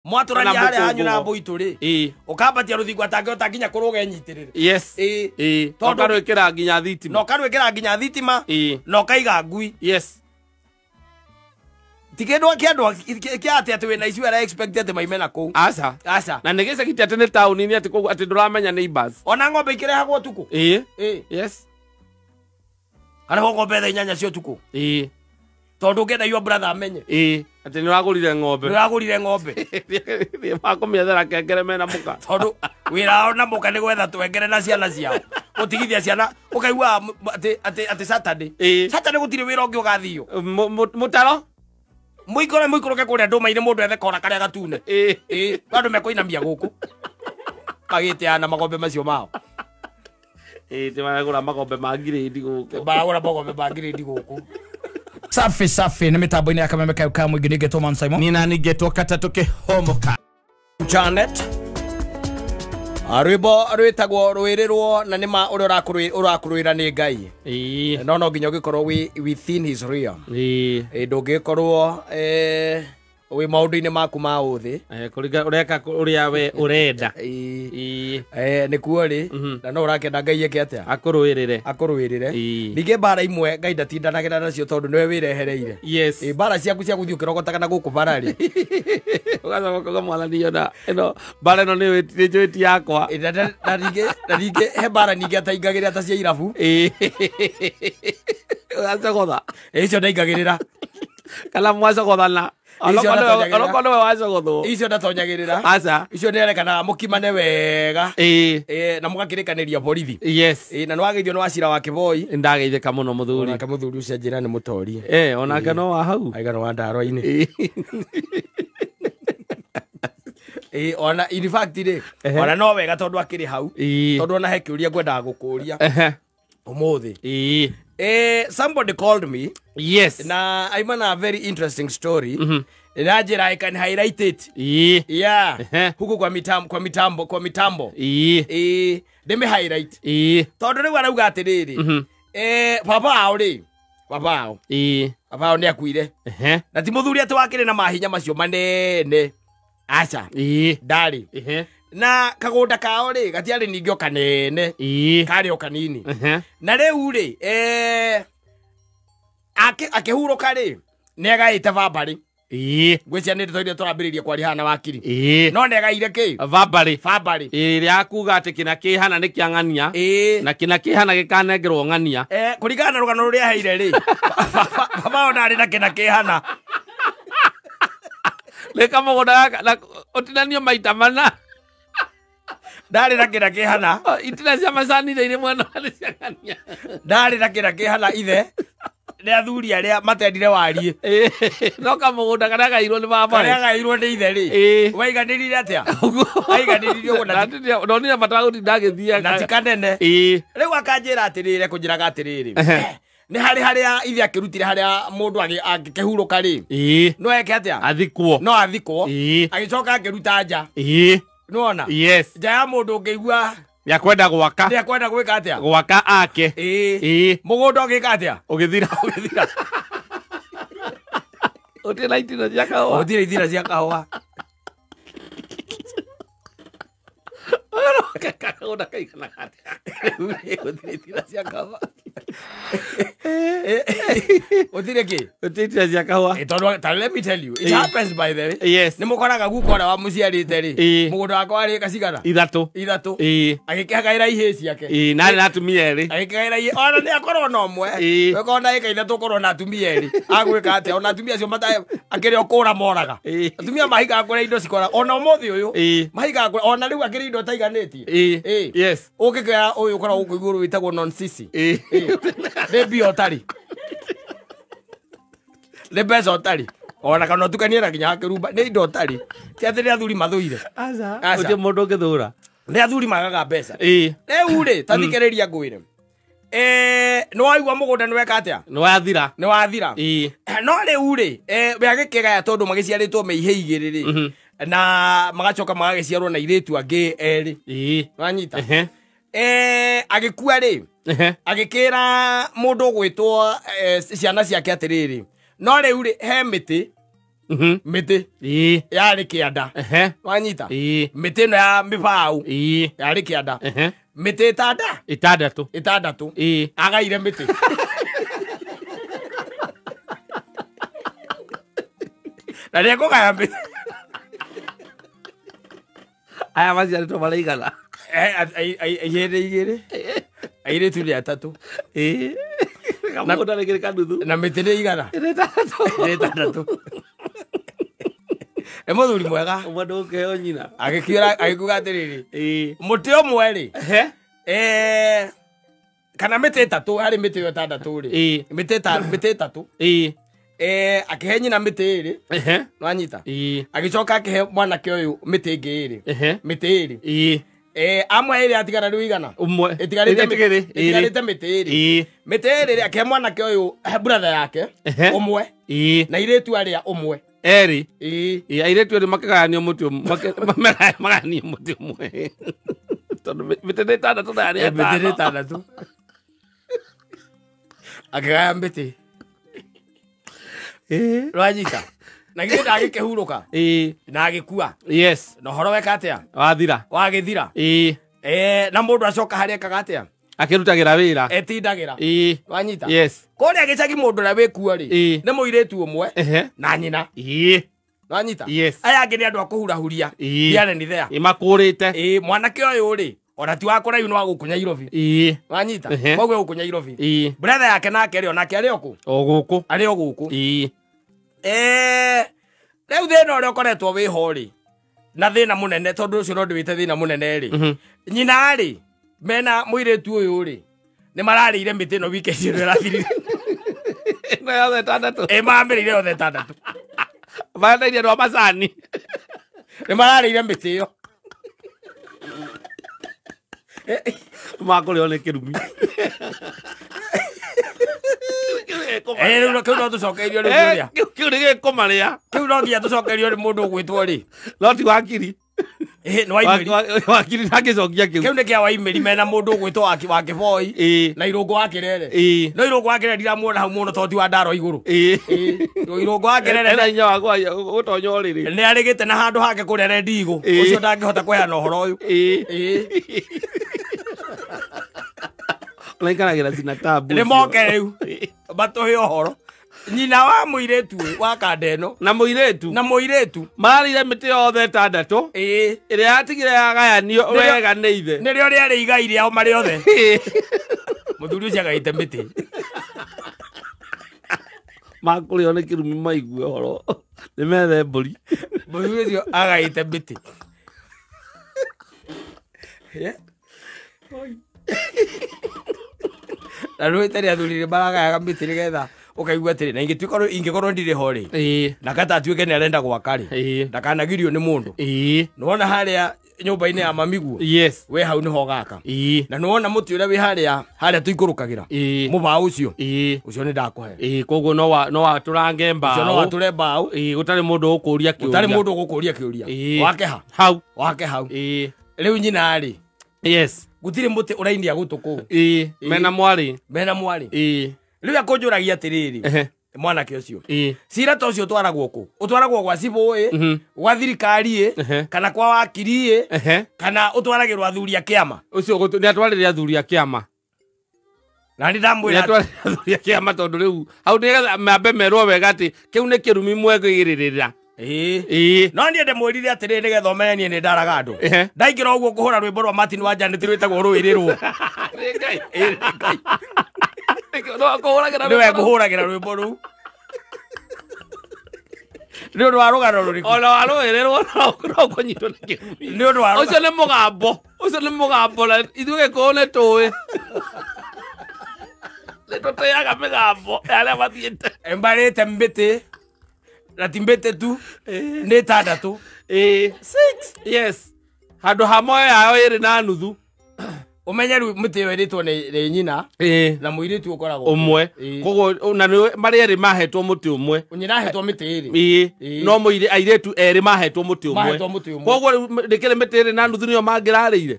Mwaturania Kana haria hanyu na mũkũngũgo. mbũitũ rĩ, Ĩĩ. ũkambatia rũthingo atangĩhota nginya kũrũga enyitĩrĩre. Yes. Ĩĩ. Ĩĩ. Tondũ- Ũkarwĩkĩra nginya na thitima. ũkarwĩkĩra nginya thitima, Ĩĩ. na ũkaiga ngui. Yes. Ti kĩndũ kĩa andũ kĩa atĩ wĩna icio ara expect atĩ maime na kũu. Aca. Aca. Na nĩ gĩcagi ti atĩ nĩ taũni-inĩ atĩ koguo atĩ ndũramenya neighbors. Ona ng'ombe ikĩrehagwo ũtukũ. Ĩĩ. Ĩĩ. Yes. Karehwo ng'ombe thaa 8 cia ũtukũ. Ĩĩ. Tondũ ũngĩenda your brother amenye. Ĩĩ. Atĩ nĩ ũragũrire ng'ombe. Nĩũragũrire ng'ombe. Thiĩ makũmĩethera kengere mena mũka. Tondũ wĩra wao na mũka nĩ gwetha twengere na ciana ciao. Gũtigithia ciana ũkaigua atĩ Saturday. Ĩĩ. Saturday gũtirĩ wĩra ũngĩ ũgathio. Mũtaro? Mũikore mũikũrũke kũrĩa ndũma-inĩ mũndũ ethe kora karĩa gatune. Ĩĩ. Ĩĩ, andũ mekũinamia gũkũ. Magĩteana magombe macio mao. Ĩĩ, ti maragũra magombe ma ngirĩndi gũkũ. Maragũra magombe ma ngirĩndi gũkũ. Safi safi nĩ mĩtambo-inĩ ya kameme kayo ka mũingĩ nĩngetwo Man Simon. Nina ningetwo katatũ kĩhomoka. Janet. Rwĩmbo rwĩtagwo rwĩrĩrwo na nĩma ũrĩa ũrakũrũĩra nĩ Ngai. Ĩĩ. No no nginya ũgĩkorwo wĩ within his realm. Ĩĩ. Ĩ, ndũngĩkorwo wĩ maũndũ-inĩ maku ma ũthĩ. Kũringa ũreka ũrĩa we ũrenda. Ĩĩ. Ĩĩ. Nĩkuo rĩ, Mhm. na no ũrakĩenda Ngai eke atĩa? Akũrũĩrĩre. Akũrũĩrĩre. Ĩĩ. Ningĩ mbara imwe Ngai ndatindanagĩra nacio tondũ nĩwe wĩrehereire. Yes. Ĩ, mbara ciaku cia gũthiĩ ũkĩrogotaga na gũkũ bara rĩ. Ũgacoka ũkauga mwathani ona ĩno mbara ĩno nĩ njũĩ ti yakwa. Ĩ, na ningĩ he mbara ningĩ ataingagĩrĩra ta cia irabu. Ĩĩ. Ũgacogotha. Ĩ, icio ndaingagĩrĩra. Kana mwacogothana. Icio ndatonyagĩrĩra. Onokorwo nĩwe wacogothwo. Icio ndatonyagĩrĩra. Aca. Icio nĩerekanaga mũkimane wega. Ĩĩ. Ĩ, na mũgakĩrĩkanĩria borithi. Yes. Ĩ, na nĩwageithio nĩ wacira wa Kĩboi. Ndageithĩka mũno mũthuri. Onake mũthuri ũcio anjĩra nĩ mũtorie. Onake no wa hau. Aiga nĩ wa ndaro-inĩ. Ĩĩ. Ĩ, ona in fact rĩ, Ehe. ona no wega tondũ akĩrĩ hau. Ĩĩ. Tondũ ona he kĩũria ngwendaga gũkũria Ehe. ũmũthĩ. Ĩĩ. Somebody called me. Yes. Na aima na very interesting story. Na njĩra I can highlight it. Ĩĩ. Yeah. Ehe. Huku kwa mitambo, kwa mitambo, kwa mitambo. Ĩĩ. Ĩ, ndĩmĩ highlight. Ĩĩ. Tondũ rĩu arauga atĩrĩrĩ. Mhm. Baba ao rĩ. Baba ao. Ĩĩ. Baba ao nĩ akuire. Ehe. Na ti mũthuri atĩ wakĩrĩ na mahinya macio manene. Aca. Ĩĩ. Ndarĩ. Ehe. Na kagũnda kao rĩ gatiarĩ ningĩ o kanene. Ĩĩ. Karĩ o kanini. Ehe. Na rĩu rĩ, akĩhurũka rĩ, nĩagaĩte bambarĩ. Ĩĩ. Ngwĩciria nĩ ndeto iria tũrambĩrĩirie kwaria haha na wakiri. Ĩĩ. No nĩagaire kĩ? Bambarĩ. Bambarĩ. Ĩĩ, rĩa kuga atĩ kĩna kĩhana nĩ kĩa ng'ania. Ĩĩ. Na kĩna kĩhana gĩkanengerwo ng'ania. Kũringana na rũgano rũrĩa aheire rĩ, baba o ndarĩ na kĩna kĩhana. Nĩ kamũgũnda gaka, na ũtinanio maita mana. Ndarĩ na kĩna kĩhana. O, itina cia macani iria irĩ mwena wa nĩ cia ng'ania. Ndarĩ na kĩna kĩhana ithe. Nĩ athuri arĩa matendire wariĩ. Ĩĩ, no kamũgũnda karĩa gairwo nĩ baba Karĩa rĩ. gairwo nĩ ithe rĩ. Ĩĩ. Waiganĩrire atĩa? Ũguo. Aiganĩrire ũguo na ti- Na ndonire bata wa gũtinda agĩthiĩ na ti kanene. Ĩĩ. Rĩu akanjĩra atĩrĩrĩ, ekũnjĩraga atĩrĩrĩ. Ehe. Nĩ harĩ harĩa ithe akĩrutire harĩa mũndũ angĩkĩhurũka rĩ. Ĩĩ. No eke atĩa? Athikwo. No athikwo. Ĩĩ. Agĩcoka akĩruta nja. Ĩĩ. Nĩwona? Yes. Nja ya mũndũ ũngĩigua Nĩakwenda gwaka. nĩakwenda gwĩka atĩa? Gwaka ake. Ĩĩ. Ĩĩ. Mũgũnda ũgĩka atĩa? Ũgĩthira. Ũgĩthira. Ũtirĩ na itina cia kahũa. Gũtirĩ itina cia kahũa. Kamũgũnda kaigana atĩa? Gũtirĩ itina cia kahũa. Gũtirĩ kĩ? Gũtirĩ itina cia kahũa. Ĩ, tondũ ta let me tell you, it Ĩĩ. happens by the way. Yes. Nĩ mũkoraga guka ũrĩa wamũciarĩte rĩ, Ĩĩ. mũgũnda wakwa warĩ ĩka cigana? Ithatũ. Ithatũ. Ĩĩ. Agĩkĩhagaĩra ihĩĩ ciake. Ĩĩ, na arĩ na atumia erĩ. Agĩkĩgaĩra ihĩĩ, ona nĩ akorwo na ũmwe. Ĩĩ. Ũkorwo na ĩka ithatũ ũkorwo na atumia erĩ. Agwĩka atĩa? Ona atumia acio akĩrĩ o kũra moraga. Ĩĩ. Atumia mahigaga kũrĩa indo cikora. Ona ũmũthĩ ũyũ, Ĩĩ. mahigaga kũrĩa, ona rĩu akĩrĩ indo ataiganĩtie. Ĩĩ. Ĩĩ. Yes. Ũngĩkĩoya ũyũ ũkoragwo gũkũ igũrũ wĩtagwo non-sisi. Ĩĩ. Nĩ mbia ũtarĩ. Nĩ mbeca ũtarĩ. Ona kana ũtukanie na nginya kĩrumba, nĩ indo ũtarĩ. Ti atĩ nĩ athuri mathũire. Aca. Aca. Gũtirĩ mũndũ ũngĩthũra. Nĩ athuri magaga mbeca. Ĩĩ. Rĩu rĩ, ta thikĩrĩria ngwĩre. Nĩ waigua mũgũnda nĩ weka atĩa? Nĩ wathira. Nĩ wathira. Ĩĩ. No rĩu rĩ, we agĩkĩgaya tondũ magĩciarĩtwo me ihĩĩ igĩrĩ rĩ. Na magacoka magagĩciarwo na airĩtu angĩ erĩ. Ĩĩ. Nĩwanyita? Ehe. Agĩkua rĩ, Ehe. agĩkĩra mũndũ ũgwĩtwo ciana ciake atĩrĩrĩ, no rĩu rĩ, he mĩtĩ Mĩtĩ Ĩĩ. yarĩ kĩanda. Ehe. Wanyita? Ĩĩ. Mĩtĩ ĩno ya mĩbaũ Ĩĩ. yarĩ kĩanda. Ehe. Mĩtĩ Ĩtandatũ. ĩtandatũ. Ĩĩ. Agaire mĩtĩ. Na nĩekũgaya mĩtĩ. Aya maciarĩtwo maraigana. Ihĩndĩ igĩrĩ. Airĩtu nĩ atatũ. Ĩĩ. Kamũgũnda rĩngĩ kanuthu. Na mĩtĩ nĩ igana. Nĩ ĩtandatũ. Nĩ ĩtandatũ. Nĩ mũthuri mwega. Ũmwe ndũkũheo nyina. Agĩkiura agĩkiuga atĩrĩrĩ. Ĩĩ. Mũtĩ ũmwe rĩ. Ehe. Kana mĩtĩ ĩtatũ harĩ mĩtĩ ĩyo ĩtandatũ rĩ. Ĩĩ. Mĩtĩ ĩtatũ. Ĩĩ. Akĩhe nyina mĩtĩ ĩrĩ. Ehe. Nwanyita? Ĩĩ. Agĩcoka akĩhe mwanake ũyũ mĩtĩ ĩngĩ ĩrĩ. Ehe. Mĩtĩ ĩrĩ. Ĩĩ. Amwe ĩrĩ atigara rĩu igana. Ũmwe. Ĩtigarĩte Ĩtigĩrĩ. ĩtigarĩte mĩtĩ ĩrĩ. Ĩĩ. Mĩtĩ ĩrĩ rĩ, akĩhe mwanake ũyũ brother yake Ehe. ũmwe Ĩĩ. na airĩtu arĩa ũmwe. Erĩ. Ĩĩ. Ĩĩ, airĩtu erĩ makĩgayanio mũtĩ ũmwe. Magayanio mũtĩ ũmwe. Tondũ mĩtĩ nĩ ĩtandatũ na yarĩ Mĩtĩ nĩ ĩtano. ĩtandatũ. Akĩgaya mĩtĩ. Ĩĩ. Nwanyita? Na githĩ ndagĩkĩhurũka Ĩĩ. na agĩkua. Yes. Na ũhoro weka atĩa? Wathira. Wagĩthira. Ĩĩ. Na mũndũ acoka harĩa ekaga atĩa? Akĩrutagĩra wĩra. Etindagĩra. Ĩĩ. Wanyita? Yes. Kũrĩa gĩcagi mũndũ ũrĩa wĩkuo rĩ, Ĩĩ. nĩ mũirĩtu ũmwe Ehe. na nyina. Ĩĩ. Nwanyita? Yes. Aya angĩ nĩ andũ a kũhurahuria. Ĩĩ. Here and there. Ĩĩ, makũrĩte. Ĩĩ, mwanake ũyũ rĩ, ona ti wa kũraihu nĩ wa gũkũ Nyairobi. Ĩĩ. Wanyita? Ehe. Koguo gũkũ Nyairobi. Ĩĩ. Brother yake nake rĩ, onake arĩ o kũ? O gũkũ. Arĩ o gũkũ. Ĩĩ. Rĩu thĩna ũrĩa ũkoretwo wĩho rĩ, na thĩna mũnene tondũ ũcio no ndĩwĩte thĩna mũnene rĩ. Nyina rĩ, mena mũirĩtu ũyũ rĩ, nĩ mararĩire mĩtĩ ĩno weekend ĩno ĩrathirire. Ĩno yothe ĩtandatũ. Ĩĩ, mamĩrĩire yothe ĩtandatũ. Marendeirie andũ a macani. Nĩ mararĩire mĩtĩ ĩyo. Makũrĩo nĩ kĩrumi. Rĩu kĩu no tũcokeirio rĩu kĩũria. Kĩu nĩ gĩkũmarĩa. Kĩu no nginya tũcokerio nĩ mũndũ ũgwĩtwo rĩ. No ti wakiri. Ĩĩ, nĩ Waimĩri. Wakiri ndangĩcokia kĩu. Kĩu nĩ kĩa Waimĩri mena mũndũ ũgwĩtwo wa Kĩboi Ĩĩ. na Irũngũ wa Kĩrere. Ĩĩ. No Irũngũ wa Kĩrere ndiramuona hau mũno tondũ ti wa ndaro igũrũ. Ĩĩ. Ĩĩ. Irũngũ wa Kĩrere Ena hinya wa gũtonya ũrĩrĩ. nĩ arĩgĩte na handũ hake kũrĩa Rendigũ. Ĩĩ. Ũcio ndangĩhota kũheana ũhoro ũyũ. Ĩĩ. Ĩĩ. Ũraikaragĩra cina tabu. Nĩ moke rĩu matũhe ũhoro. Nyina wa mũirĩtu ũyũ wa kanda ĩno Na mũirĩtu. na mũirĩtu. Mararĩire mĩtĩ yothe ĩtandatũ. Ĩĩ. Ĩrĩa yatigire yagayanio wega nĩ ithe. Nĩrĩo rĩarĩ igai rĩao marĩ othe. Ĩĩ. Mũthuri ũcio agaĩte mĩtĩ. Makũrĩo nĩ kĩrumi maigue ũhoro. Nĩ methe mbũri. Mũthuri ũcio agaĩte mĩtĩ. Na rĩu ĩtarĩ athuri nĩ maragayaga mĩtĩ nĩgetha ũkaigua atĩrĩ na ingĩkorwo ndirĩ ho rĩ Ĩĩ. na kata atuĩke nĩ arenda gwaka rĩ Ĩĩ. ndakanagirio nĩ mũndũ. Ĩĩ. Nĩwona harĩa nyũmba-inĩ ya mamiguo Yes. we hau nĩho ũgaka. Ĩĩ. Na nĩwona mũtĩ ũrĩa wĩ harĩa tũikũrũkagĩra Ĩĩ. mũbaũ ũcio Ĩĩ. ũcio nĩ ndakũhe. Ĩĩ, koguo no watũrange mbaũ. Ũcio no watũre mbaũ. Ĩĩ, gũtarĩ mũndũ ũkũria kĩũria. Gũtarĩ mũndũ ũgũkũria kĩũria. Ĩĩ. Wake ha? Hau. Wake hau. Ĩĩ. Rĩu nyina rĩ, Yes. gũtirĩ mũtĩ ũrainia gũtũ kũu. Ĩĩ. Mena mwarĩ. Mena mwarĩ. Ĩĩ. Rĩu akũnjũragia atĩrĩrĩ, Ehe. mwanake ũcio. Ĩĩ. Cira ta ũcio ũtwaragwo kũ? Ũtwaragwo gwa cibũ ĩ, gwa thirikari ĩ, Ehe. kana kwa wakiri ĩ, Ehe. kana ũtwaragĩrwo athuri a kĩama. Ũcio nĩ atwarĩre athuri a kĩama. Na nĩ Nĩ ndamwĩra atwarĩre athuri a kĩama tondũ rĩu hau nĩgetha mambe merwo wega atĩ kĩu nĩ kĩrumi mwekũigĩrĩrĩra. Ĩĩ. Ĩĩ. No niĩ ndĩmwĩrire atĩrĩrĩ nĩgetha ũmenye niĩ nĩ ndaraga andũ. Ehe. Ndaingĩra ũguo kũhũra rwĩmbo rwa Martin wa Janet rwĩtagwo Rũĩrĩrwo. Nĩ Ngai. Nĩ kũhũragĩra Nĩwe ngũhũragĩra rwĩmbo rũu. Nĩ ũndũ wa rũgano rũrĩkũ? Ona warũĩrĩrwo no ũkũnyitwo nĩ kĩrumi. Nĩ ũndũ wa Ũcio nĩ mũgambo. Ũcio nĩ mũgambo na ithuĩ Gĩkũyũ nĩ tũĩ. Nĩ tũtĩaga mĩgambo ya arĩa mathiĩte. Mbarĩte mbĩtĩ na ti mbĩtĩ tu nĩ ĩtandatũ. Ĩĩ. Yes. Handũ ha moyo yao ĩrĩ na nuthu. Ũmenye rĩu mĩtĩ ĩyo ĩrĩtwo nĩ nyina Ĩĩ. na mũirĩtu ũkoragwo Ũmwe. Ĩĩ. Koguo na nĩ marĩ erĩ mahetwo mũtĩ ũmwe. Nyina ahetwo mĩtĩ ĩrĩ. Ĩĩ. Ĩĩ. No mũirĩ airĩtu erĩ mahetwo mũtĩ ũmwe. Mahetwo mũtĩ ũmwe. Koguo rĩu nĩkĩrĩ mĩtĩ ĩrĩ na nuthu nĩyo mangĩrarĩire.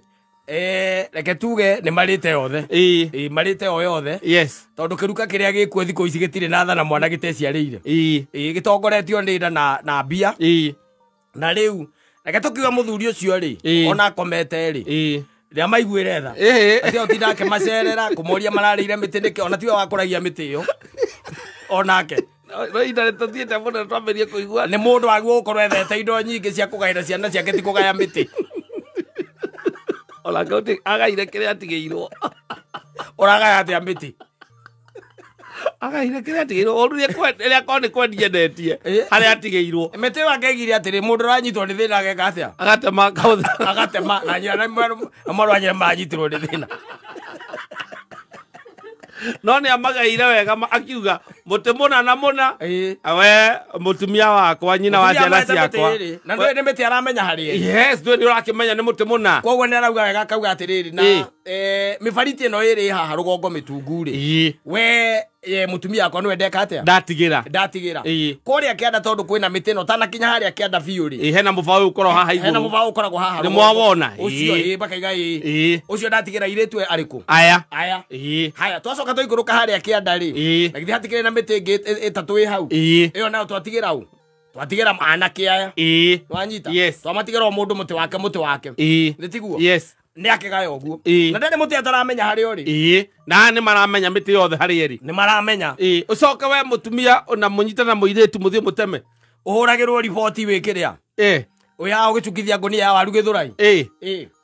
Reke tuge nĩ marĩte yothe. Ĩĩ. Marĩte o yothe. Yes. Tondũ kĩruka kĩrĩa gĩkuo thikũ ici gĩtirĩ na tha na mwana gĩteciarĩire. Ĩĩ. Gĩtongoretio nĩ nda na mbia. Ĩĩ. Na rĩu reke tũkiuga mũthuri ũcio rĩ ona akomete rĩ rĩa maiguĩre tha. Atĩ o tinda akĩmacerera kũmoria mararĩire mĩtĩ nĩkĩ ona tiwe wakũragia mĩtĩ ĩyo. Onake. No inda tuthiĩte mũno twambĩrie kũigua. Nĩ mũndũ wagĩrĩirwo gũkorwo ethete indo nyingĩ cia kũgaĩra ciana ciake ti kũgaya mĩtĩ. Ona kaunti agaire kĩrĩa atigĩirwo. Ũragaya atĩa mĩtĩ? Agaire kĩrĩa atigĩirwo. Ũrurie rĩrĩa akorwo nĩ kwendia endetie harĩa atigĩirwo. Mĩtĩ ĩyo angĩaigire atĩrĩ mũndũ ũranyitwo nĩ thĩna ageka atĩa? Agatema kaũthĩ. Agatema na nyina na mwarĩ wa nyina maranyitirwo nĩ thĩna. No nĩ amagaire wega akiuga mũtĩ mũna na mũna. We mũtumia wakwa nyina wa ciana ciakwa. Na ndũĩ nĩ mĩtĩ aramenya harĩ ĩrĩ. Yes, ndũĩ nĩ ũrakĩmenya nĩ mũtĩ mũna. Koguo nĩ arauga wega akauga atĩrĩrĩ na mĩbariti ĩno ĩrĩ haha rũgongo mĩtungu rĩ. We mũtumia wakwa nĩwe ndeka atĩa? Ndatigĩra. Ndatigĩra. Kũrĩa kĩanda tondũ kwĩna mĩtĩ ĩno tanakinya harĩa kĩanda biũ rĩ. Hena mũbaũ ũkoragwo haha igũrũ. Hena mũbaũ ũkoragwo haha. Nĩ mwawona. Ũcio makaiga ĩĩ. Ũcio ndatigĩra airĩtu arĩkũ? Aya. Aya. Haya twacoka twaikũrũka harĩa kĩanda rĩ. Na githĩ hatikĩrĩ na mĩtĩ ĩngĩ ĩtatũ ĩ hau. Ĩyo nayo twatigĩra ũ? Twatigĩra anake aya. Nwanyita? Yes. Twamatigĩra o mũndũ mũtĩ wake mũtĩ wake. Nĩ tiguo? Yes. Nĩ akĩgaya ũguo. Na ndarĩ mũtĩ ataramenya harĩa ũrĩ. Na nĩ maramenya mĩtĩ yothe harĩa ĩrĩ. Nĩ maramenya. Ũcoke we mũtumia na mũnyite na mũirĩtu mũthiĩ mũteme. Ũhũragĩrwo riboti wĩ kĩrĩa. Ũya ũgĩcukithia ngũnia ya waru Gĩthũrai.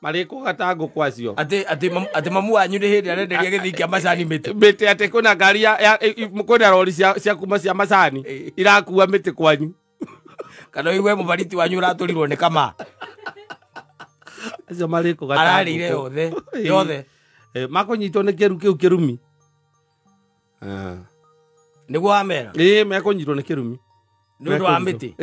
Marĩkũga ta ngũkũ acio. Atĩ mamu wanyu nĩ hĩndĩ arenderia gĩthii kĩa macani mĩtĩ. Mĩtĩ atĩ kwĩna ngari kwĩna rori cia kuma cia macani irakua mĩtĩ kwanyu. Kana ũigue mũbariti wanyu ũratũrirwo nĩ kama. Acio marĩkũga ta ngũkũ. Ararĩire yothe. Yothe. Makũnyitwo nĩ kĩru kĩu kĩrumi. Nĩguo wamera? Mekũnyitwo nĩ kĩrumi. Nĩ ũndũ wa mĩtĩ?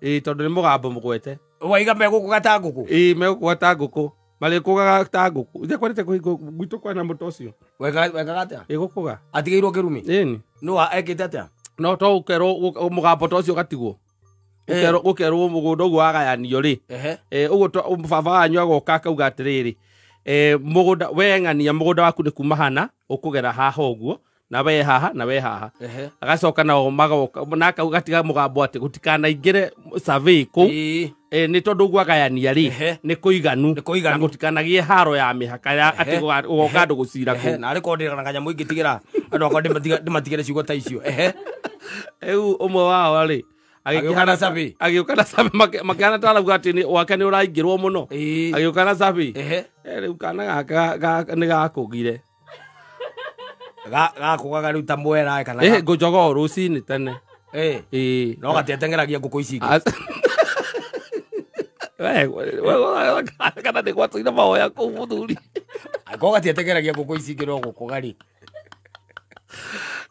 Tondũ nĩ mũgambo mũgwete. Waiga megũkũga ta ngũkũ? Megũkũga ta ngũkũ. Marĩkũgaga ta ngũkũ. Ithe kwarĩte kũhingo gwitũ kwĩna mũtĩ ũcio. Wekaga atĩa? Ĩgũkũga. Atigĩirwo kĩrumi? Ĩni. Nũ ekĩte atĩa? No to ũkerwo mũgambo ta ũcio ũgatigwo. Gũkerwo mũgũnda ũguo wagayanio rĩ. Ũguo baba wanyu agoka akauga atĩrĩrĩ, mũgũnda we ng'ania mũgũnda waku nĩ kuma hana ũkũgera haha ũguo na we haha na we haha. Agacoka nao magoka na akauga gatiga mũgambo atĩ gũtikanaingĩre survey kũu. Nĩ tondũ ũguo agayania rĩ nĩ kũiganu na gũtikanagie haro ya mĩhaka ya atĩ gũgoka andũ gũcira kũu. Na arĩ korwo ndĩrĩ na kanyamũ ingĩtigĩra andũ akwa ndĩmatigĩre ciugo ta icio. Rĩu ũmwe wao rĩ agĩũka na survey. Agĩũka na survey makĩhana ta arauga atĩ wake nĩ ũraingĩrwo mũno. Agĩũka na survey. Rĩu kana gaka nĩ gakũgire. Gakũgaga rĩu ta mwera kana ngũjogoo rũcinĩ tene. No gatiateng'eragia ngũkũ ici ingĩ. Kana nĩ gwatũire mahoya kũu mũthuri. Angĩkorwo gatiateng'eragia ngũkũ ici ingĩ no gũkũga rĩ.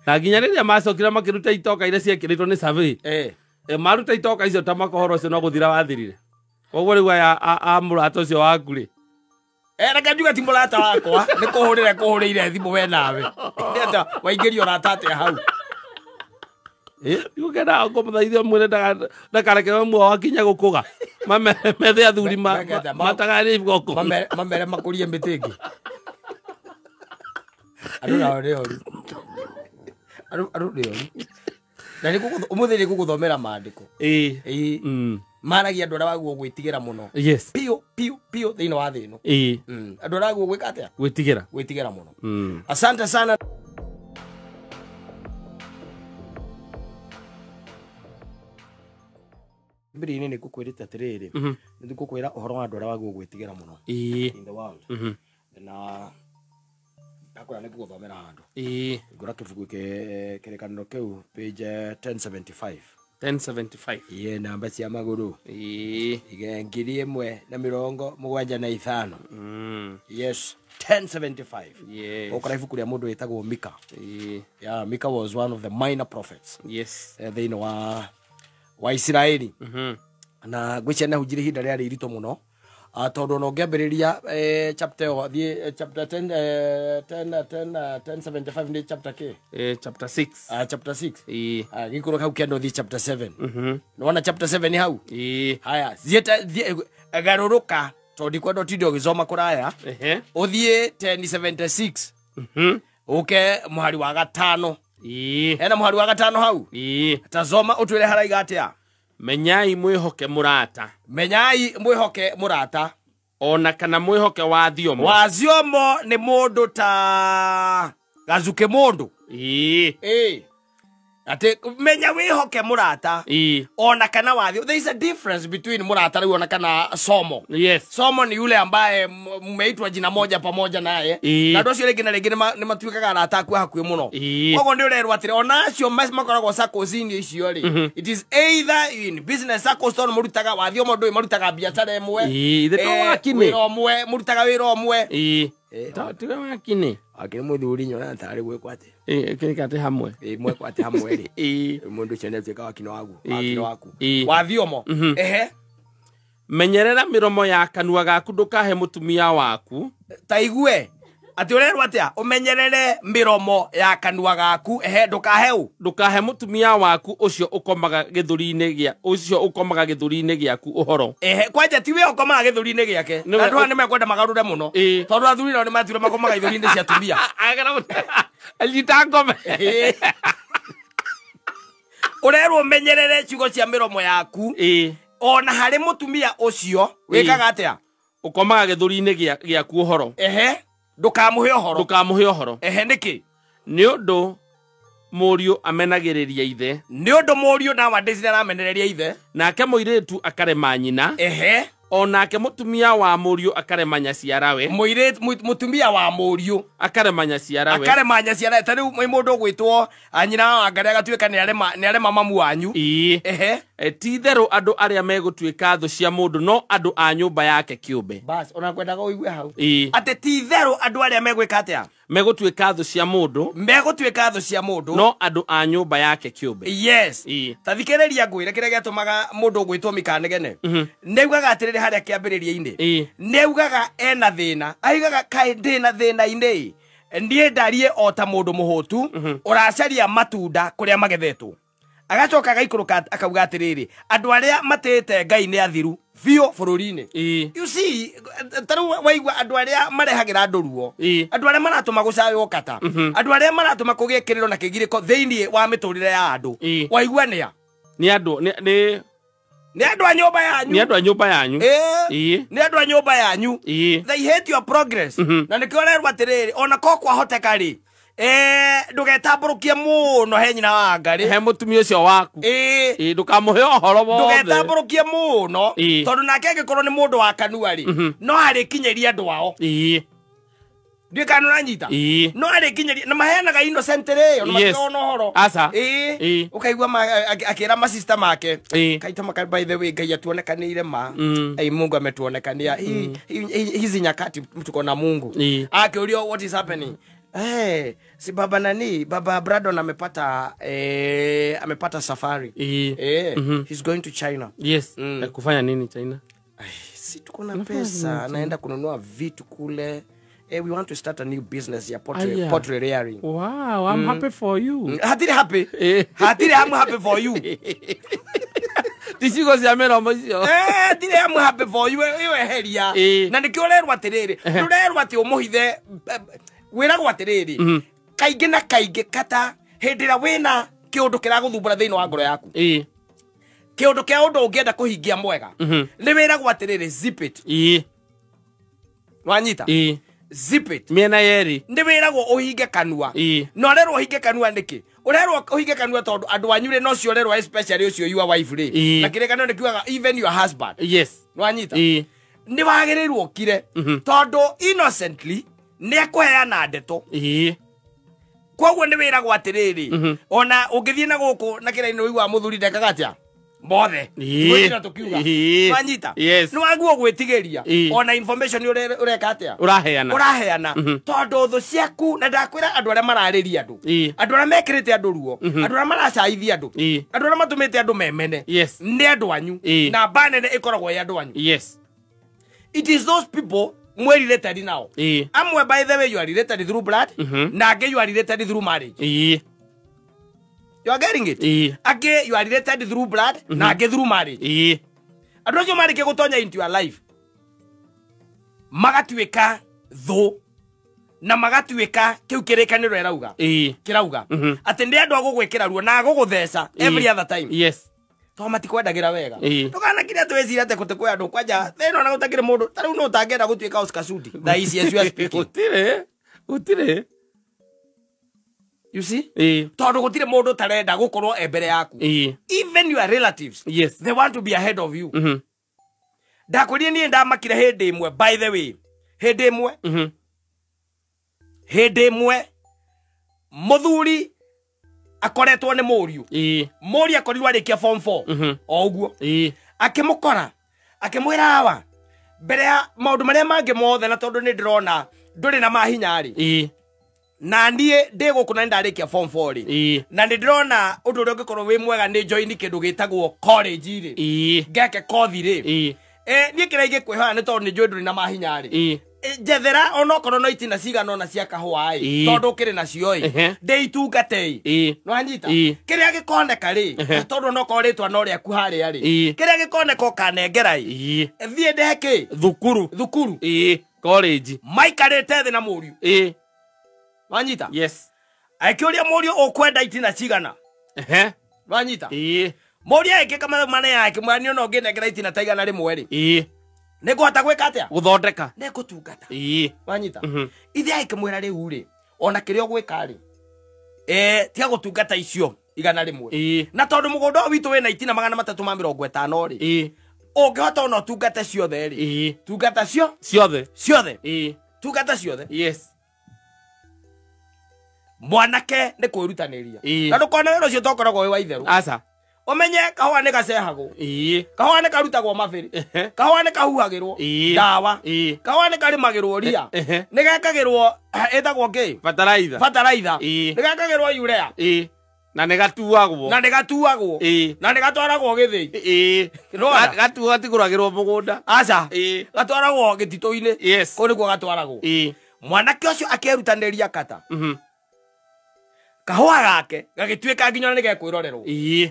Na nginya rĩrĩa macokire makĩruta itoka iria ciekĩrĩtwo nĩ survey. Maruta itoka icio ta makohoro ũcio no gũthira wathirire. Koguo rĩu aya a mũrata ũcio waku rĩ. Reke njuge ti mũrata wakwa nĩ kũhũrĩra kũhũrĩire thimũ we nawe. Nĩ atĩa waingĩrio ũrata atĩa hau? Gũkena ngũmũthaithe mwĩre ndakarekerwo muoyo wakinya gũkũga. Methe athuri matagane iboko. Mamere makũrie mĩtĩ ĩngĩ. Andũ nao nĩ oru. Andũ nĩ oru. Na nĩ ũmũthĩ nĩ ngũgũthomera maandĩko. Maragia andũ arĩa wagwo gwĩtigĩra mũno. Yes. Piũ piũ piũ thĩinĩ wa thĩ ĩno. Andũ arĩa wagwo gwĩka atĩa? Gwĩtigĩra. Gwĩtigĩra mũno. Asante sana. Mbere-inĩ nĩ ngũkwĩrĩte atĩrĩrĩ, nĩ ngũkwĩra ũhoro wa andũ arĩa wagwo gwĩtigĩra mũno. In the world. Na ndakwĩra nĩ ngũgũthomera handũ. Ngũra kĩbuku kĩrĩkanĩro kĩu page 1075. 1075. Iye namba cia magũrũ. Ige 1075. Yes, 1075. Yes. Ũkora ibuku rĩa mũndũ wĩtagwo Mika. Yeah, Mika was one of the minor prophets. Yes. Thĩinĩ wa Isiraeli. Na ngwĩciria nĩ ahunjirie ihinda rĩarĩ iritũ mũno. Tondũ ona ũngĩambĩrĩria chapter ĩyo thiĩ chapter 10 10 10 1075 nĩ chapter kĩ? Chapter 6. Chapter 6. Gĩkũrũ hau kĩanda ũthiĩ chapter 7. Nĩwona chapter 7 hau? Haya, thiĩ garũrũka Tondũ ndikwenda ũtinde ũgĩcoma kũraya. Ũthiĩ 1076. Ũke mũhari wa 5. Hena mũhari wa 5 hau. Tazoma ũtwĩre haraiga atĩa. Menyai mwĩhoke mũrata. Menyai mwĩhoke mũrata. Ona kana mwĩhoke wa thiomo. Wa thiomo nĩ mũndũ ta gacuke mũndũ. Ati menya wĩhoke mũrata. Ona kana wa thiomo. There is a difference between mũrata rĩu ona kana somo. Yes. Somo ni yule ambaye mmeitwa jina moja pamoja naye. Na andũ acio rĩngĩ na rĩngĩ nĩ matuĩkaga arata aku hakuhĩ mũno. Koguo nĩ ũrerwo atĩrĩ ona acio makoragwo circles-inĩ icio rĩ. It is either in business circles tondũ mũrutaga wa thiomo ndũĩ marutaga biacara ĩmwe. Wĩra ũmwe, mũrutaga wĩra ũmwe. Tiwe wakini. Akiri mũthuri nyona tarĩ gwĩkwo atĩ. Kĩrĩka atĩ hamwe. Mwekwo atĩ hamwe rĩ. Mũndũ ũcio nĩatuĩka wakino waku. Wakino waku. Wa thiomo. Ehe. Menyerera mĩromo ya kanua gaku ndũkahe mũtumia waku. Ta igue. Atĩ ũrerwo atĩa? Ũmenyerere mĩromo ya kanua gaku. Ehe, ndũkahe ũ? Ndũkahe mũtumia waku ũcio ũkomaga gĩthũri-inĩ gĩa ũcio ũkomaga gĩthũri-inĩ gĩaku ũhoro. Ehe, kwanja tiwe ũkomaga gĩthũri-inĩ gĩake. Andũ aya nĩmekwenda magarũre mũno. Tondũ athuri nao nĩmaturire makomaga ithũri-inĩ cia atumia. Anyita ngome. Ũrerwo ũmenyerere ciugo cia mĩromo yaku. Ona harĩ mũtumia ũcio wĩkaga atĩa? Ũkomaga gĩthũri-inĩ gĩaku ũhoro. Ehe. Ndũkamũhe ũhoro. Ndũkamũhe ũhoro. Ehe, nĩkĩ? Nĩ ũndũ mũriũ amenagĩrĩria ithe. Nĩ ũndũ mũriũ nowadays nĩaramenereria ithe. Nake mũirĩtu akarema nyina. Ehe. Onake mũtumia wa mũriũ akarema nyaciarawe. Mũirĩtu mũtumia wa mũriũ akarema nyaciarawe. Akarema nyaciarawe. Ta rĩu mũndũ ũgwĩtwo nyina wa Ngarĩ agatuĩka nĩarema mamu wanyu. Ehe. Ti itherũ andũ arĩa megũtuĩka thũ cia mũndũ no andũ a nyũmba yake kĩũmbe. Bas, ona kwendaga ũigue hau. Atĩ ti itherũ andũ arĩa megwĩka atĩa? Megũtuĩka thũ cia mũndũ. Megũtuĩka thũ cia mũndũ no andũ a nyũmba yake kĩũmbe. Yes. Ta thikĩrĩria ngwĩre kĩrĩa gĩatũmaga mũndũ ũgwĩtwo Mikanegene. Nĩaugaga atĩrĩrĩ harĩa kĩambĩrĩria-inĩ. Nĩaugaga ena thĩna. Aigaga kaĩ ndĩna thĩna-inĩ. Niĩ ndarie o ta mũndũ mũhũtu ũracaria matunda kũrĩa magethetwo. Agacoka agaikũrũka akauga atĩrĩrĩ andũ arĩa matĩĩte Ngai nĩ athiru biũ bũrũri-inĩ. You see, ta rĩu waigua andũ arĩa marehagĩra andũ ruo, andũ arĩa maratũma gũcaywo kata, andũ arĩa maratũma kũgĩe kĩrĩro na kĩgirĩko thĩinĩ wa mĩtũrĩre ya andũ. Waigua nĩa? Nĩ andũ nĩ andũ a nyũmba yanyu. Nĩ andũ a nyũmba yanyu. Nĩ andũ a nyũmba yanyu. They hate your progress. Na nĩkĩo ũrerwo atĩrĩrĩ ona ko kwahoteka rĩ ndũgetambũrũkie mũno he nyina wa Ngarĩ. He mũtumia ũcio waku. Ndũkamũhe ũhoro wothe. Ndũgetambũrũkie mũno tondũ nake angĩkorwo nĩ mũndũ wa kanua rĩ no arĩkinyĩria andũ ao. Ndiũĩ kana nĩũranyita. No arĩkinyĩria na maheanaga innocent rĩ ona matirona ũhoro. Aca. Ũkaigua akĩra masista make kaita maka by the way Ngai atuonekanĩire ma. Ai Mungu ametuonekania. Hizi nyakati tuko na Mungu. Akĩũrio what is happening. Hey, si baba nani, baba Brandon amepata amepata safari. He's going to China. Yes. Kufanya nini China? Si tuko na pesa, anaenda kununua vitu kule. We want to start a new business ya pottery rearing. Wow, I'm happy for you. Hatiri happy. Hatiri I'm happy for you. Ticigo cia mĩromo icio. Hatiri I'm happy for you. Iwe heria. Na nikĩo ũrerwo atĩrĩrĩ, ndũrerwo atĩ ũmũhithe wĩragwo atĩrĩrĩ kaingĩ na kaingĩ kata hĩndĩ ĩrĩa wĩna kĩũndũ kĩragũthumbũra thĩinĩ wa ngoro yaku. Kĩũndũ kĩa ũndũ ũngĩenda kũhingia mwega. Nĩ wĩragwo atĩrĩrĩ zip it. Wanyita? Zip it. Mĩena yerĩ. Nĩ wĩragwo ũhinge kanua. Na ũrerwo ũhinge kanua nĩkĩ? Ũrerwo ũhinge kanua tondũ andũ anyu rĩ no cio ũrerwo especially ũcio your wife rĩ. Na kĩrĩkanĩro nĩ kiugaga even your husband. Yes. Wanyita? Nĩ wagĩrĩirwo ũkire tondũ innocently nĩ akũheana ndeto. Koguo nĩ wĩragwo atĩrĩrĩ ona ũngĩthiĩ na gũkũ na kĩrainĩ ũiguaga mũthuri ndekaga atĩa mothe. Gwĩkĩra tũkiuga. Wanyita? Nĩ waguo gwĩtigĩria ona information ũreka atĩa ũraheana tondũ thũ ciaku na ndakwĩra andũ arĩa mararĩria andũ andũ arĩa mekĩrĩte andũ ruo andũ arĩa maracaithia andũ andũ arĩa matũmĩte andũ memene nĩ andũ anyu na mba nene ĩkoragwo ĩ andũ anyu. It is those people mwe related now. Amwe by the way you are related through blood, na angĩ you are related through marriage. You are getting it? Angĩ you are related through blood, na angĩ through marriage. Andũ acio marĩkia gũtonya into your life. Magatuĩka thũ na magatuĩka kĩu kĩrĩkanĩro ĩrauga. Kĩrauga atĩ nĩ andũ a gũgwĩkĩra ruo na gũgũtheca every other time. Yes. To matikwendagĩra wega. Ndũkanakire atĩ wĩcirie atĩ gũtĩ kwĩ andũ kwanja thĩna ona gũtakĩrĩ mũndũ ta rĩu no ũtangĩenda gũtuĩka Oscar Sudi thaa ici as you are speaking. Gũtirĩ. You see? Tondũ gũtirĩ mũndũ ũtarenda gũkorwo e mbere yaku. Even your relatives. Yes. They want to be ahead of you. Ndakwĩrire niĩ ndamakire hĩndĩ ĩmwe, by the way. Hĩndĩ ĩmwe. Hĩndĩ ĩmwe mũthuri akoretwo nĩ mũriũ. Mũriũ akorirwo arĩkia form 4. O ũguo. Akĩmũkora, akĩmwĩra awa mbere ya maũndũ marĩa mangĩ mothe na tondũ nĩ ndĩrona ndũrĩ na mahinya rĩ. Na niĩ ndĩ gũkũ na nĩndarĩkia form 4 rĩ. Na nĩ ndĩrona ũndũ ũrĩa ũngĩkorwo wĩ mwega nĩ join kĩndũ gĩtagwo college rĩ. Ngeke kothi rĩ. Niĩ kĩrĩa ingĩkwĩhoya nĩ tondũ nĩ njũĩ ndũrĩ na mahinya rĩ. Njethera onokorwo no itina cigana ona cia kahũa ĩ, tondũ ũkĩrĩ nacio ĩ, ndĩitungate ĩ. Nĩwanyita? Kĩrĩa gĩkoneka rĩ, tondũ onokorwo rĩtwa no rĩaku harĩa rĩ, kĩrĩa gĩkoneka ũkanengera ĩ, thiĩ ndehe kĩ? Thukuru. College. Maikarĩte thĩ na mũriũ. Wanyita? Yes. Akĩũria mũriũ ũkwenda itina cigana. Wanyita? Mũriũ agĩkĩka mathabu manene akĩmwĩra niĩ ona ũngĩnengera itina ta 100 rĩ. Nĩngũhota gwĩka atĩa? Gũthondeka. Nĩngũtungata. Wanyita? Ithe agĩkĩmwĩra rĩu rĩ, ona kĩrĩa ũgwĩka rĩ, tiga gũtungata icio 100. Na tondũ mũgũnda ũyũ witũ wĩna itina 350 rĩ, ũngĩhota ona ũtungate ciothe rĩ, tungata ciothe. Ciothe. Tungata ciothe. Yes. Mwanake nĩ kwĩrutanĩria. Na ndũkone wĩra ũcio tokoragwo wĩ wa itherũ. Aca. Ũmenye kahũa nĩ gacehagwo. Kahũa nĩ karutagwo mabĩrĩ. Kahũa nĩ kahuhagĩrwo ndawa. Kahũa nĩ karĩmagĩrwo ria. Nĩ gekagĩrwo ĩtagwo kĩ? Bataraitha. Nĩ gekagĩrwo urea. Na nĩ gatuagwo. Na nĩ gatuagwo. Na nĩ gatwaragwo gĩthĩi. Gatuo gatigũragĩrwo mũgũnda. Aca. Gatwaragwo gĩtitũ-inĩ. Yes. Kũu nĩkuo gatwaragwo. Mwanake ũcio akerutanĩria kata. Kahũa gake gagĩtuĩka nginya nĩ gekwĩrorerwo.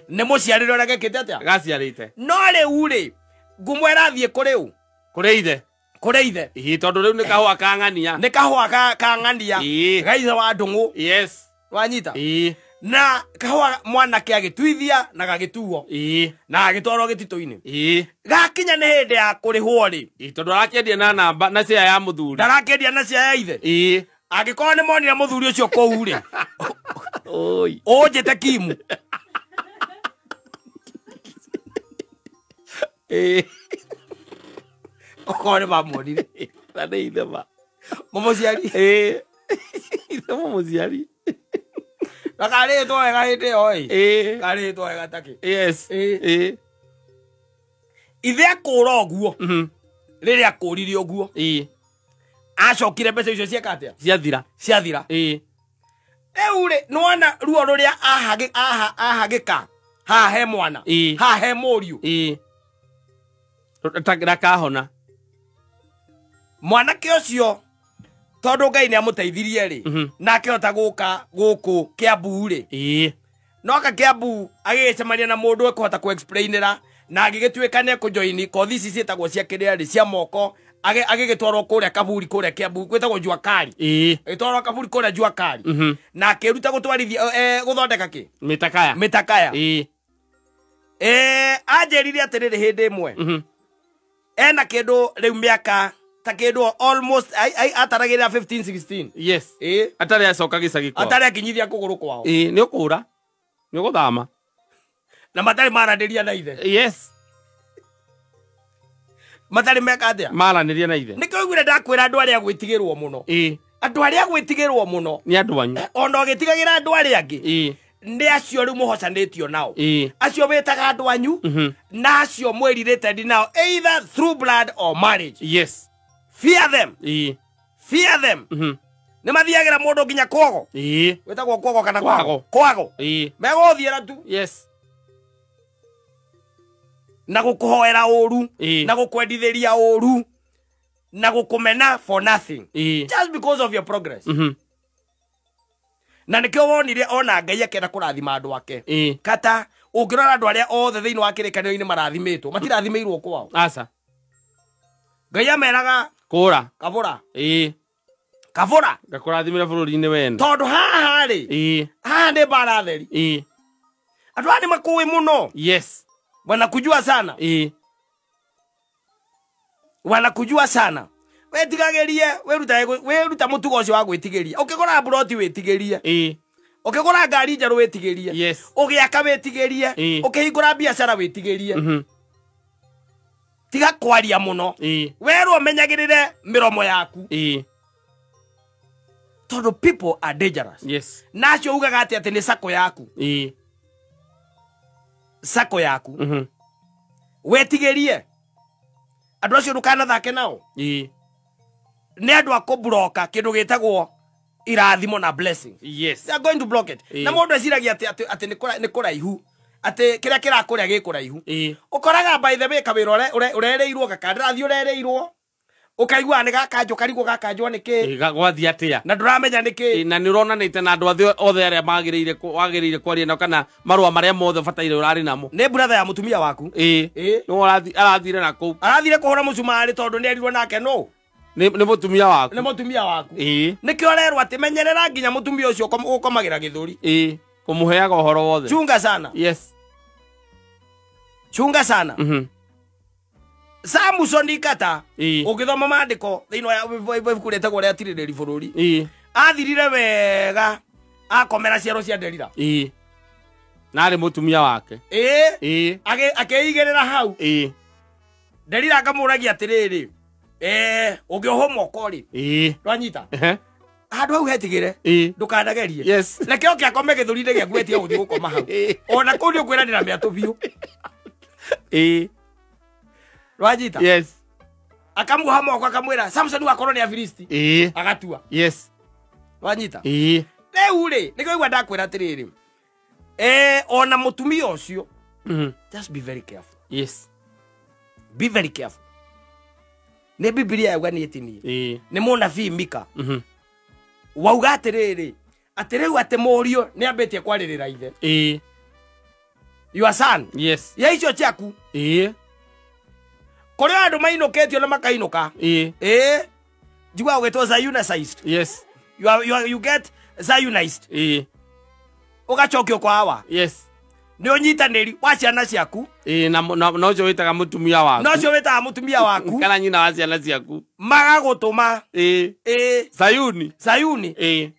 Nĩ mũciarĩre ũrĩa gekĩte atĩa? Gaciarĩte. No rĩu rĩ, ngũmwĩra athiĩ kũrĩ ũ? Kũrĩ ithe. Kũrĩ ithe. Tondũ rĩu nĩ kahũa ka ng'ania. Nĩ kahũa ka ng'ania. Ga ithe wa Ndũng'ũ. Yes. Wanyita? Na kahũa mwanake agĩtuithia na gagĩtuo. Na agĩtwarwo gĩtitũ-inĩ. Gakinya nĩ hĩndĩ ya kũrĩhwo rĩ. Tondũ arakĩendia na namba na cia ya mũthuri. Ndarakĩendia na cia ya ithe. Angĩkorwo nĩ monire mũthuri ũcio kũu rĩ. Oi. Ũnjĩte Kimu. Okorwo nĩ mamuonire. Na nĩ ithe ma. Mũmũciari. Ithe mũmũciari. Na karĩtwo wega hĩndĩ ĩyo ĩ. Karĩtwo wega takĩ. Yes. Ithe akũra ũguo. Rĩrĩa akũrire ũguo. Acokire mbeca icio cieka atĩa? Ciathira. Rĩu rĩ, nĩwona ruo rũrĩa ahagĩka haha he mwana, haha he mũriũ. Ndakahona. Mwanake ũcio tondũ Ngai nĩamũteithirie rĩ, na akĩhota gũka gũkũ Kiambu rĩ. Noka Kiambu agĩgĩcemania na mũndũ ekũhota kũ-explainĩra na agĩgĩtuĩka nĩ ekũjoini kothi ici ciĩtagwo cia kĩrĩa rĩ, cia moko, agĩgĩtwarwo kũrĩa kaburi kũrĩa Kiambu gwĩtagwo Jua Kali. Agĩtwarwo kaburi kũrĩa Jua Kali. Na akĩruta gũtwarithia gũthondeka kĩ? Mĩtakaya. Anjĩrire atĩrĩrĩ hĩndĩ ĩmwe. Ena kĩndũ rĩu mĩaka ta kĩndũ almost ataragĩrĩra 15 16. Yes. Atarĩ acoka gĩcagi kwao. Atarĩ akinyithia kũgũrũ kwao. Nĩ ũkũra. Nĩ ũgũthama. Na matarĩ maranĩria na ithe. Yes. Matarĩ meka atĩa? Maranĩria na ithe. Nĩkĩo ũiguire ndakwĩra andũ arĩa gwĩtigĩrwo mũno. Andũ arĩa gwĩtigĩrwo mũno nĩ andũ anyu. Ona ũgĩtigagĩra andũ arĩa angĩ. Nĩ acio rĩu mũhocanĩtio nao. Acio wĩtaga andũ anyu na acio mwĩrirĩte nao either through blood or marriage. Yes. Fear them. Fear them. Nĩ mathiagĩra mũndũ nginya kwogo. Wĩtagwo kwogo kana kwago? Kwago. Megũthiĩra tu. Yes. Na gũkũhoera ũru, na gũkwendithĩria ũru, na gũkũmena for nothing. Just because of your progress. Na nĩkĩo wonire ona Ngai akĩenda kũrathima andũ ake. Kata ũngĩrora andũ arĩa othe thĩinĩ wa kĩrĩkanĩro-inĩ marathimĩtwo, matirathimĩirwo kwao. Aca. Ngai ameraga Kũra. Kabũra. Ĩĩ. Kabũra. Ngakũrathimĩra bũrũri-inĩ wene. Tondũ haha rĩ. Ĩĩ. Haha nĩ mbara theri. Ĩĩ. Andũ aya nĩ makũĩ mũno. Yes. Wanakujua sana. Ĩĩ. Wanakujua sana. Wĩtigagĩrie, wĩruta mũtugo ũcio wa gwĩtigĩria. Ũkĩgũra mburoti wĩtigĩrie. Ĩĩ. Ũkĩgũra ngari njerũ wĩtigĩrie. Yes. Ũgĩaka wĩtigĩrie. Ĩĩ. Ũkĩhingũra biacara wĩtigĩrie. Mhm. Tiga kwaria mũno. Ĩĩ. Werwo menyagĩrĩre mĩromo yaku. Ĩĩ. Tondũ people are dangerous. Yes. Na acio ugaga atĩ atĩ nĩ sako yaku. Ĩĩ. Sako yaku. Mhm. Wĩtigĩrie. Andũ acio ndũkanathake nao. Ĩĩ. Nĩ andũ a kũburoka kĩndũ gĩtagwo irathimo na blessings. Yes. They are going to block it. Ĩĩ. Na mũndũ eciragia atĩ nĩ kũraihu. Atĩ kĩrĩa kĩrakũrĩa gĩ kũraihu. Ĩĩ. Ũkoraga by the way kawĩra ũrereirwo gakandarathi ũrereirwo. Ũkaigua nĩ gakanjwo karigwo gakanjwo nĩ kĩ. Gwathiĩ atĩa. Na ndũramenya nĩ kĩ. Na nĩ ũronanĩte na andũ othe arĩa wagĩrĩire kwaria nao kana marũa marĩa mothe ũbataire ũrarĩ namo. Nĩ brother ya mũtumia waku. Ĩĩ. Ĩĩ. Nĩ arathire na kũu. Arathire kũhũra mũcumarĩ tondũ nĩ erirwo nake no. Nĩ mũtumia waku. Nĩ mũtumia waku. Ĩĩ. Nĩkĩo ũrerwo atĩ menyerera nginya mũtumia ũcio ũkomagĩra gĩthũri. Ĩĩ. Kũmũheaga ũhoro wothe. Chunga sana. Yes. Chunga sana. Mhm. Samson Kata ũngĩthoma maandĩko thĩinĩ wa ibuku rĩtagwo rĩa Tirĩrĩri bũrũri. Ĩĩ. Athirire wega akomera ciaro cia Delila. Ĩĩ. Na arĩ mũtumia wake. Ĩĩ. Ĩĩ. Akĩigĩrĩra hau. Ĩĩ. Delila akamũragia atĩrĩrĩ. Ũngĩohwo moko rĩ. Ĩĩ. Ndwanyita. Handũ hau hetigĩre. Ĩĩ. Ndũkanagerie. Yes. Reke oke akome gĩthũri-inĩ gĩaku etige gũthiĩ gũkoma hau. Ona kũu nĩ ũkwĩranĩra mĩatũ biũ. Ĩĩ. Rwanyita. Yes. Akamuoha moko akamwĩra Samson wakorwo nĩ Afilisti. Ĩĩ. Agatua. Yes. Rwanyita. Ĩĩ. Rĩu rĩ nĩkĩo igua ndakwĩra atĩrĩrĩ. Ona mũtumia ũcio. Mhm. Just be very careful. Yes. Be very careful. Nĩ Biblia yauga nĩ ĩtinie. Ĩĩ. Nĩ mũnabii Mika. Mhm. Wauga atĩrĩrĩ atĩ rĩu atĩ mũriũ nĩ ambĩtie kwarĩrĩra ithe. Ĩĩ. Your son. Yes. Ya icio ciaku. Ĩĩ. Kũrĩ andũ mainũkĩtio na makainũka. Ĩĩ. Ĩĩ. Njiguaga ũgĩtwo Zionized. Yes. You get Zionized. Ĩĩ. Ũgacokio kwa awa. Yes. Nĩ ũnyitanĩri wa ciana ciaku. Ĩĩ na na ũcio wĩtaga mũtumia waku. Na ũcio wĩtaga mũtumia waku. Kana nyina wa ciana ciaku. Magagũtũma. Ĩĩ. Ĩĩ. Sayuni. Sayuni. Ĩĩ.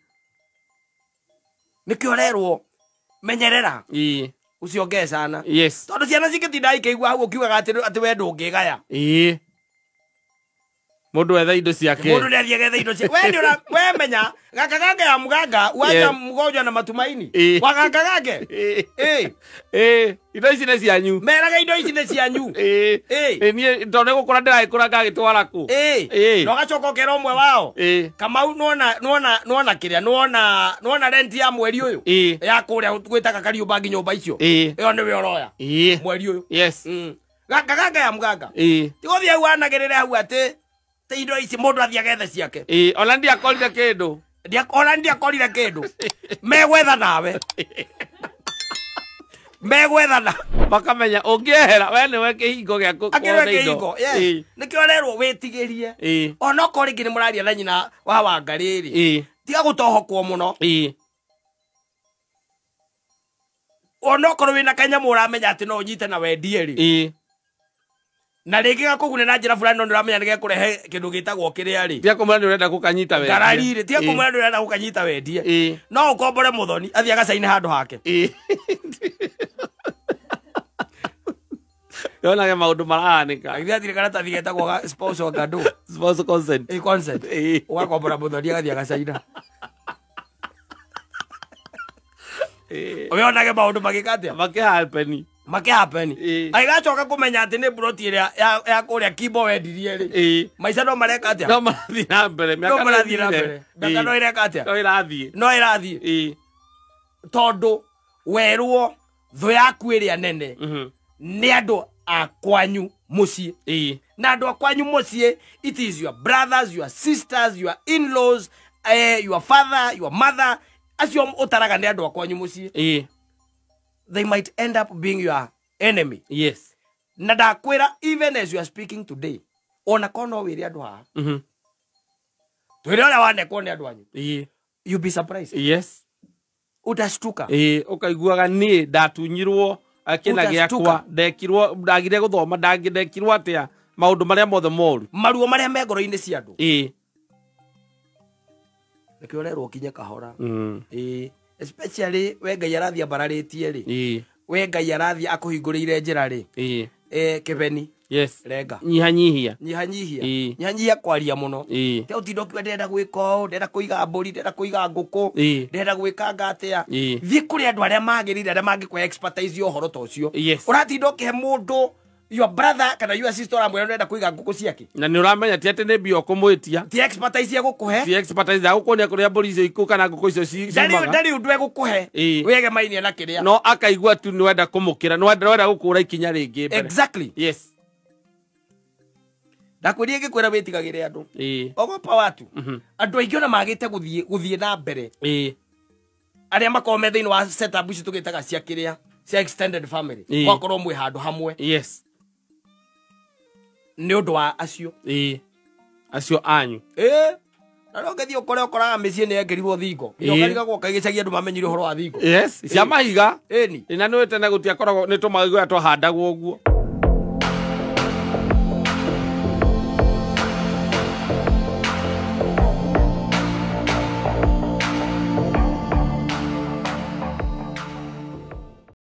Nĩkĩo ũrerwo menyerera. Ĩĩ. Usiongee sana. Yes. Tondũ ciana cingĩtinda ikĩigua hau ũkiugaga atĩ we ndũngĩgaya. Ĩĩ. Mũndũ etha indo ciake. Mũndũ nĩ athiĩ agetha indo ciake. We nĩ we menya gaka gake ya mganga uacha mgonjwa na matumaini. Wa gaka gake. Ĩĩ. Ĩĩ. Indo ici nĩ cianyu. Meraga indo ici nĩ cianyu. Ĩĩ. Ĩĩ. Niĩ tondũ nĩ gũkũra ndĩragĩkũra ngagĩtwara kũ. Ĩĩ. Ĩĩ. Na ũgacoka ũkera ũmwe wao. Ĩĩ. Kamau nĩwona kĩrĩa nĩwona rent ya mweri ũyũ. Ĩĩ. Ya kũrĩa gwĩtaga Kariũmbangi nyũmba icio. Ĩĩ. Ĩyo nĩwe ũroya. Ĩĩ. Mweri ũyũ. Yes. Gaka gake ya mganga. Ĩĩ. Ti gũthiĩ hau anagĩrĩre hau atĩ indo ici mũndũ athiĩ agethe ciake. Ĩĩ, ona ndiakorire kĩndũ. Ona ndiakorire kĩndũ. Megwetha nawe. Megwetha na. Makamenya ũngĩehera we nĩwe kĩhingo gĩa kuona indo. Yes. Nĩkĩo ũrerwo wĩtigĩrie. Ĩĩ. Onokorwo rĩngĩ nĩ mũraria na nyina wa Wangarĩ rĩ. Ĩĩ. Tiga gũtohokwo mũno. Ĩĩ. Onokorwo wĩna kanyamũ ũramenya atĩ no ũnyite na wendie rĩ. Ĩĩ. Na rĩngĩ gakũgune na njĩra fulani no nĩũramenya nĩgekũrehe kĩndũ gĩtagwo kĩrĩa rĩ. Tiga kũmwĩra nĩũrenda gũkanyita wendie. Ngarari rĩ, tiga kũmwĩra nĩũrenda gũkanyita wendie. Ĩĩ. No ũkombore mũthoni athiĩ agacaine handũ hake. Ĩĩ. Yonage maũndũ marahanĩka. Agĩthiĩ athire karatathi getagwo ga spousal gado. Spousal consent. Ĩĩ, consent. Ĩĩ. Ũgakombora mũthoni agathiĩ agacaina. Ĩĩ. Wĩonage maũndũ magĩka atĩa? Makĩhappen. Makĩhappen. Ĩĩ. Agĩgacoka kũmenya atĩ nĩ mburoti ĩrĩa ya kũrĩa Kimbo wendirie rĩ. Ĩĩ. Maica no mareka atĩa? No marathiĩ na mbere. No marathiĩ na mbere. Mĩaka no ĩreka atĩa? No ĩrathiĩ. No ĩrathiĩ. Ĩĩ. Tondũ werwo thũ yaku ĩrĩa nene nĩ andũ a kwanyu mũciĩ. Ĩĩ. Na andũ a kwanyu mũciĩ, it is your brothers, your sisters, your in-laws, your father, your mother. Acio ũtaraga nĩ andũ a kwanyu mũciĩ. Ĩĩ. They might end up being your enemy. Yes. Na ndakwĩra even as you are speaking today, Ona korwo no wĩre andũ haha. Twĩre ũrĩa wanekwo nĩ andũ anyu. You be surprised. Yes. Utashtuka. Ũkaiguaga niĩ ndatunyirwo kĩna gĩakwa, ndekirwo, ndagire gũthoma, ndekirwo atĩa maũndũ marĩa mothe moru. Maruo marĩa me ngoro-inĩ cia andũ. Nĩkĩo ũrerwo ũkinye kahora. Especially we Ngai arathiĩ ambararĩtie rĩ. We Ngai arathiĩ akũhingũrĩire njĩra rĩ. Kĩbeni. Yes. Renga. Nyihanyihia. Nyihanyihia. Nyihanyihia kwaria mũno. Te ũtinde ũkiuga ndĩrenda gwĩka ũũ, ndĩrenda kũiga mbũri, ndĩrenda kũiga ngũkũ, ndĩrenda gwĩkanga atĩa. Thiĩ kũrĩ andũ arĩa magĩrĩire, arĩa mangĩkũhe expertise ya ũhoro ta ũcio. Ũratinda ũkĩhe mũndũ your brother kana your sister ũramwĩra ndĩrenda kũiga ngũkũ ciake. Na nĩ ũramenya ti atĩ nĩ mbia ũkũmwĩtia. Ti expertise ya gũkũhe. Ti expertise ya gũkuonia kũrĩa mbũri icio ikũ kana ngũkũ icio ciumaga. Ndarĩ ũndũ egũkũhe. Wĩgemainie na kĩrĩa. No akaigua tu nĩ wenda kũmũkĩra, nĩ wenda gũkũra ikinya rĩngĩ mbere. Exactly. Yes. Ndakwĩrire ngĩkwĩra wĩtigagĩre andũ. Ogopa watu. Andũ aingĩ ona magĩte gũthiĩ na mbere. Arĩa makoragwo me thĩinĩ wa setup ici tũgĩtaga cia kĩrĩa, cia extended family. Gwakorwo mwĩ handũ hamwe. Yes. Nĩ ũndũ wa acio. Acio anyu. Na no ngĩthiĩ ũkore ũkoraga mĩciĩ nĩ yekĩrirwo thingo. Ũkarigagwo ũkaigĩcagia andũ mamenyire ũhoro wa thingo. Yes. Cia mahiga. Ĩni. Na nĩ tene gũtiakoragwo nĩ tũmahiga twahandagwo ũguo.